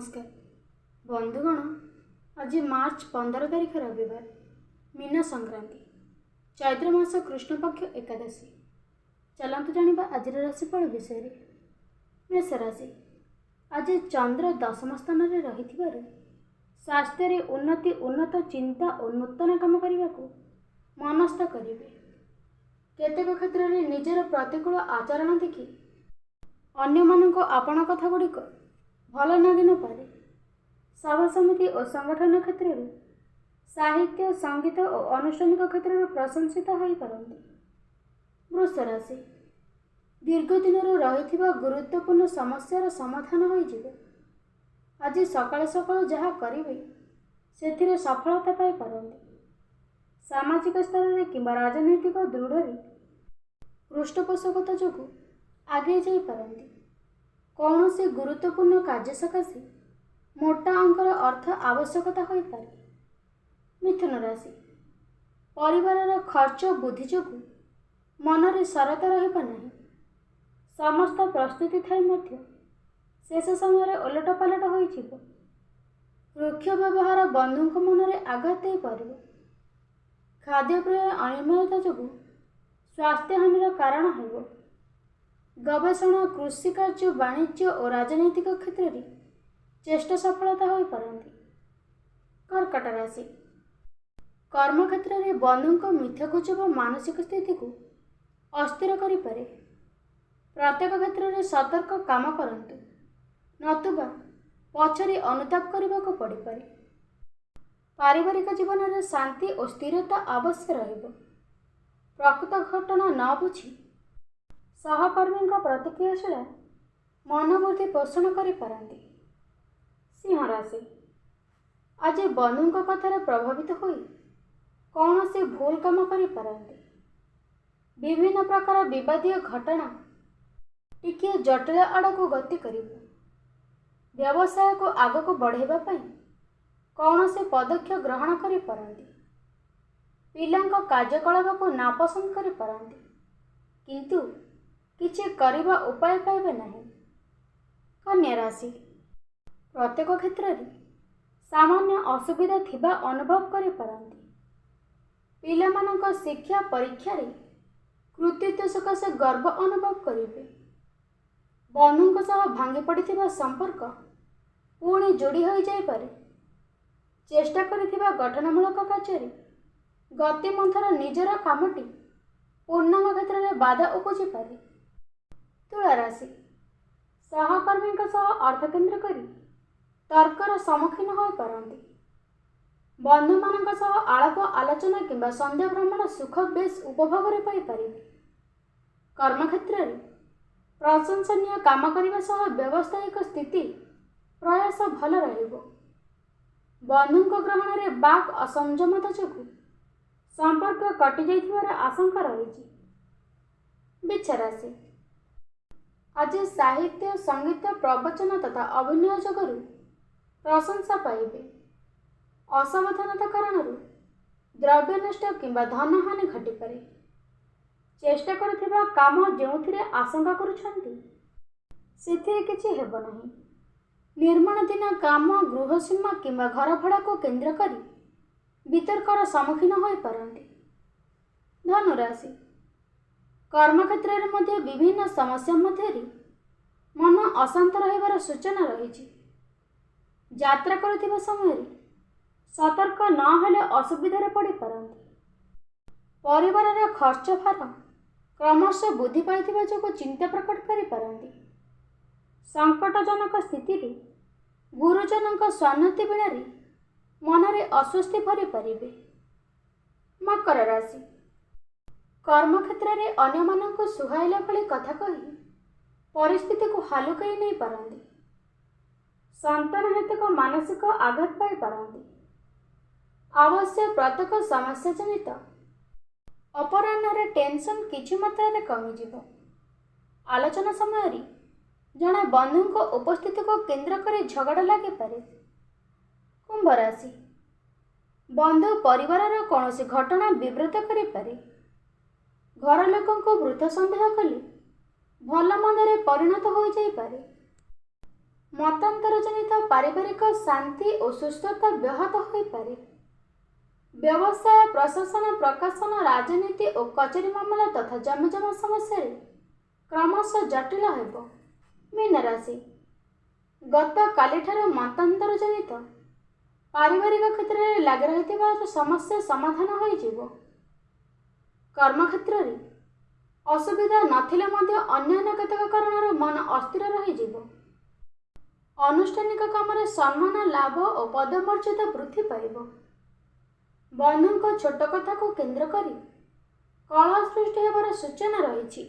ନମସ୍କାର ବନ୍ଧୁଗଣ, ଆଜି ମାର୍ଚ୍ଚ 15 ତାରିଖ ରବିବାର, ମୀନ ସଂକ୍ରାନ୍ତି, ଚୈତ୍ର ମାସ କୃଷ୍ଣପକ୍ଷ ଏକାଦଶୀ। ଚାଲନ୍ତୁ ଜାଣିବା ଆଜିର ରାଶିଫଳ ବିଷୟରେ। ମେଷ ରାଶି, ଆଜି ଚନ୍ଦ୍ର ଦଶମ ସ୍ଥାନରେ ରହିଥିବାରୁ ସ୍ୱାସ୍ଥ୍ୟରେ ଉନ୍ନତି, ଉନ୍ନତ ଚିନ୍ତା ଓ ନୂତନ କାମ କରିବାକୁ ମନସ୍ଥ କରିବେ। କେତେକ କ୍ଷେତ୍ରରେ ନିଜର ପ୍ରତିକୂଳ ଆଚରଣ ଦେଖି ଅନ୍ୟମାନଙ୍କୁ ଆପଣା କଥା ଗୁଡ଼ିକ ଭଲ ଲାଗିନପାରେ। ସଭା ସମିତି ଓ ସଂଗଠନ କ୍ଷେତ୍ରରୁ, ସାହିତ୍ୟ, ସଙ୍ଗୀତ ଓ ଆନୁଷ୍ଠାନିକ କ୍ଷେତ୍ରରୁ ପ୍ରଶଂସିତ ହୋଇପାରନ୍ତି। ବୃଷ ରାଶି, ଦୀର୍ଘ ଦିନରୁ ରହିଥିବା ଗୁରୁତ୍ୱପୂର୍ଣ୍ଣ ସମସ୍ୟାର ସମାଧାନ ହୋଇଯିବ। ଆଜି ସକାଳୁ ସକାଳୁ ଯାହା କରିବେ ସେଥିରେ ସଫଳତା ପାଇପାରନ୍ତି। ସାମାଜିକ ସ୍ତରରେ କିମ୍ବା ରାଜନୈତିକ ଦୃଢ଼ରେ ପୃଷ୍ଠପୋଷକତା ଯୋଗୁଁ ଆଗେଇ ଯାଇପାରନ୍ତି। କୌଣସି ଗୁରୁତ୍ୱପୂର୍ଣ୍ଣ କାର୍ଯ୍ୟ ସକାଶେ ମୋଟା ଅଙ୍କର ଅର୍ଥ ଆବଶ୍ୟକତା ହୋଇପାରେ। ମିଥୁନ ରାଶି, ପରିବାରର ଖର୍ଚ୍ଚ ବୃଦ୍ଧି ଯୋଗୁଁ ମନରେ ସରତ ରହିବ ନାହିଁ। ସମସ୍ତ ପ୍ରସ୍ତୁତି ଥାଇ ମଧ୍ୟ ଶେଷ ସମୟରେ ଓଲଟ ପାଲଟ ହୋଇଯିବ। ରୁକ୍ଷ ବ୍ୟବହାର ବନ୍ଧୁଙ୍କ ମନରେ ଆଘାତ ଦେଇପାରିବ। ଖାଦ୍ୟପେୟ ଅନିୟମିତତା ଯୋଗୁଁ ସ୍ୱାସ୍ଥ୍ୟହାନିର କାରଣ ହେବ। ଗବେଷଣା, କୃଷି କାର୍ଯ୍ୟ, ବାଣିଜ୍ୟ ଓ ରାଜନୈତିକ କ୍ଷେତ୍ରରେ ଚେଷ୍ଟା ସଫଳତା ହୋଇପାରନ୍ତି। କର୍କଟ ରାଶି, କର୍ମକ୍ଷେତ୍ରରେ ବନ୍ଧୁଙ୍କ ମିଥ୍ୟା ଗୁଜବ ମାନସିକ ସ୍ଥିତିକୁ ଅସ୍ଥିର କରିପାରେ। ପ୍ରତ୍ୟେକ କ୍ଷେତ୍ରରେ ସତର୍କ କାମ କରନ୍ତୁ, ନତୁବା ପଛରେ ଅନୁତାପ କରିବାକୁ ପଡ଼ିପାରେ। ପାରିବାରିକ ଜୀବନରେ ଶାନ୍ତି ଓ ସ୍ଥିରତା ଅବଶ୍ୟ ରହିବ। ପ୍ରକୃତ ଘଟଣା ନ ବୁଝି ସହକର୍ମୀଙ୍କ ପ୍ରତିକ୍ରିୟାଶୀଳ ମନୋବୃତ୍ତି ପୋଷଣ କରିପାରନ୍ତି। ସିଂହ ରାଶି, ଆଜି ବନ୍ଧୁଙ୍କ କଥାରେ ପ୍ରଭାବିତ ହୋଇ କୌଣସି ଭୁଲ କାମ କରିପାରନ୍ତି। ବିଭିନ୍ନ ପ୍ରକାର ବିବାଦୀୟ ଘଟଣା ଟିକିଏ ଜଟିଳ ଆଡ଼କୁ ଗତି କରିବ। ବ୍ୟବସାୟକୁ ଆଗକୁ ବଢ଼ାଇବା ପାଇଁ କୌଣସି ପଦକ୍ଷେପ ଗ୍ରହଣ କରିପାରନ୍ତି। ପିଲାଙ୍କ କାର୍ଯ୍ୟକଳାପକୁ ନାପସନ୍ଦ କରିପାରନ୍ତି, କିନ୍ତୁ କିଛି କରିବା ଉପାୟ ପାଇବେ ନାହିଁ। କନ୍ୟା ରାଶି, ପ୍ରତ୍ୟେକ କ୍ଷେତ୍ରରେ ସାମାନ୍ୟ ଅସୁବିଧା ଥିବା ଅନୁଭବ କରିପାରନ୍ତି। ପିଲାମାନଙ୍କ ଶିକ୍ଷା ପରୀକ୍ଷାରେ କୃତିତ୍ୱ ସକାଶେ ଗର୍ବ ଅନୁଭବ କରିବେ। ବନ୍ଧୁଙ୍କ ସହ ଭାଙ୍ଗି ପଡ଼ିଥିବା ସମ୍ପର୍କ ପୁଣି ଯୋଡ଼ି ହୋଇଯାଇପାରେ। ଚେଷ୍ଟା କରିଥିବା ଗଠନମୂଳକ କାର୍ଯ୍ୟରେ ଗତି ମନ୍ଥର ନିଜର କାମଟି ପୂର୍ଣ୍ଣାଙ୍ଗ କ୍ଷେତ୍ରରେ ବାଧା ଉପୁଜିପାରେ। ତୁଳା ରାଶି, ସହକର୍ମୀଙ୍କ ସହ ଅର୍ଥ କେନ୍ଦ୍ର କରି ତର୍କର ସମ୍ମୁଖୀନ ହୋଇପାରନ୍ତି। ବନ୍ଧୁମାନଙ୍କ ସହ ଆଳାପ ଆଲୋଚନା କିମ୍ବା ସନ୍ଧ୍ୟା ଭ୍ରମଣ ସୁଖ ବେଶ ଉପଭୋଗରେ ପାଇପାରିବେ। କର୍ମକ୍ଷେତ୍ରରେ ପ୍ରଶଂସନୀୟ କାମ କରିବା ସହ ବ୍ୟବସାୟିକ ସ୍ଥିତି ପ୍ରୟାସ ଭଲ ରହିବ। ବନ୍ଧୁଙ୍କ ଗ୍ରହଣରେ ବାକ୍ ଅସଂଯମତା ଯୋଗୁଁ ସମ୍ପର୍କ କଟିଯାଇଥିବାର ଆଶଙ୍କା ରହିଛି। ବିଛା ରାଶି, ଆଜି ସାହିତ୍ୟ, ସଙ୍ଗୀତ, ପ୍ରବଚନ ତଥା ଅଭିନୟ ଯୋଗରୁ ପ୍ରଶଂସା ପାଇବେ। ଅସାବଧାନତା କାରଣରୁ ଦ୍ରବ୍ୟ ନଷ୍ଟ କିମ୍ବା ଧନହାନି ଘଟିପାରେ। ଚେଷ୍ଟା କରୁଥିବା କାମ ଯେଉଁଥିରେ ଆଶଙ୍କା କରୁଛନ୍ତି ସେଥିରେ କିଛି ହେବ ନାହିଁ। ନିର୍ମାଣାଧୀନ କାମ, ଗୃହ ସୀମା କିମ୍ବା ଘର ଭଡ଼ାକୁ କେନ୍ଦ୍ର କରି ବିତର୍କର ସମ୍ମୁଖୀନ ହୋଇପାରନ୍ତି। ଧନୁରାଶି, କର୍ମକ୍ଷେତ୍ରରେ ମଧ୍ୟ ବିଭିନ୍ନ ସମସ୍ୟା ମଧ୍ୟରେ ମନ ଅଶାନ୍ତ ରହିବାର ସୂଚନା ରହିଛି। ଯାତ୍ରା କରୁଥିବା ସମୟରେ ସତର୍କ ନହେଲେ ଅସୁବିଧାରେ ପଡ଼ିପାରନ୍ତି। ପରିବାରର ଖର୍ଚ୍ଚ ଭାର କ୍ରମଶଃ ବୃଦ୍ଧି ପାଇଥିବା ଯୋଗୁଁ ଚିନ୍ତା ପ୍ରକଟ କରିପାରନ୍ତି। ସଙ୍କଟଜନକ ସ୍ଥିତିରେ ଗୁରୁଜନଙ୍କ ସ୍ୱାନତି ବେଳାରେ ମନରେ ଅସ୍ୱସ୍ତି ଭରିପାରିବେ। ମକର ରାଶି, କର୍ମକ୍ଷେତ୍ରରେ ଅନ୍ୟମାନଙ୍କୁ ସୁହାଇଲା ଭଳି କଥା କହି ପରିସ୍ଥିତିକୁ ହାଲୁକାଇ ନେଇପାରନ୍ତି। ସନ୍ତାନ ହେତୁକ ମାନସିକ ଆଘାତ ପାଇପାରନ୍ତି। ଅବଶ୍ୟ ପ୍ରତ୍ୟେକ ସମସ୍ୟା ଜନିତ ଅପରାହ୍ନରେ ଟେନସନ୍ କିଛି ମାତ୍ରାରେ କମିଯିବ। ଆଲୋଚନା ସମୟରେ ଜଣେ ବନ୍ଧୁଙ୍କ ଉପସ୍ଥିତିକୁ କେନ୍ଦ୍ର କରି ଝଗଡ଼ା ଲାଗିପାରେ। କୁମ୍ଭ ରାଶି, ବନ୍ଧୁ ପରିବାରର କୌଣସି ଘଟଣା ବିବ୍ରତ କରିପାରେ। ଘର ଲୋକଙ୍କୁ ବୃଥା ସନ୍ଦେହ କଲେ ଭଲ ମନ୍ଦରେ ପରିଣତ ହୋଇଯାଇପାରେ। ମତାନ୍ତରଜନିତ ପାରିବାରିକ ଶାନ୍ତି ଓ ସୁସ୍ଥତା ବ୍ୟାହତ ହୋଇପାରେ। ବ୍ୟବସାୟ, ପ୍ରଶାସନ, ପ୍ରକାଶନ, ରାଜନୀତି ଓ କଚେରୀ ମାମଲା ତଥା ଜମିଜମା ସମସ୍ୟାରେ କ୍ରମଶଃ ଜଟିଳ ହେବ। ମୀନ ରାଶି, ଗତକାଲିଠାରୁ ମତାନ୍ତରଜନିତ ପାରିବାରିକ କ୍ଷେତ୍ରରେ ଲାଗି ରହିଥିବା ସମସ୍ୟା ସମାଧାନ ହୋଇଯିବ। କର୍ମକ୍ଷେତ୍ରରେ ଅସୁବିଧା ନଥିଲେ ମଧ୍ୟ ଅନ୍ୟାନ୍ୟ କେତେକ କାରଣରୁ ମନ ଅସ୍ଥିର ରହିଯିବ। ଆନୁଷ୍ଠାନିକ କାମରେ ସମ୍ମାନ ଲାଭ ଓ ପଦମର୍ଯ୍ୟାଦା ବୃଦ୍ଧି ପାଇବ। ବନ୍ଧୁଙ୍କ ଛୋଟ କଥାକୁ କେନ୍ଦ୍ର କରି କଳହ ସୃଷ୍ଟି ହେବାର ସୂଚନା ରହିଛି।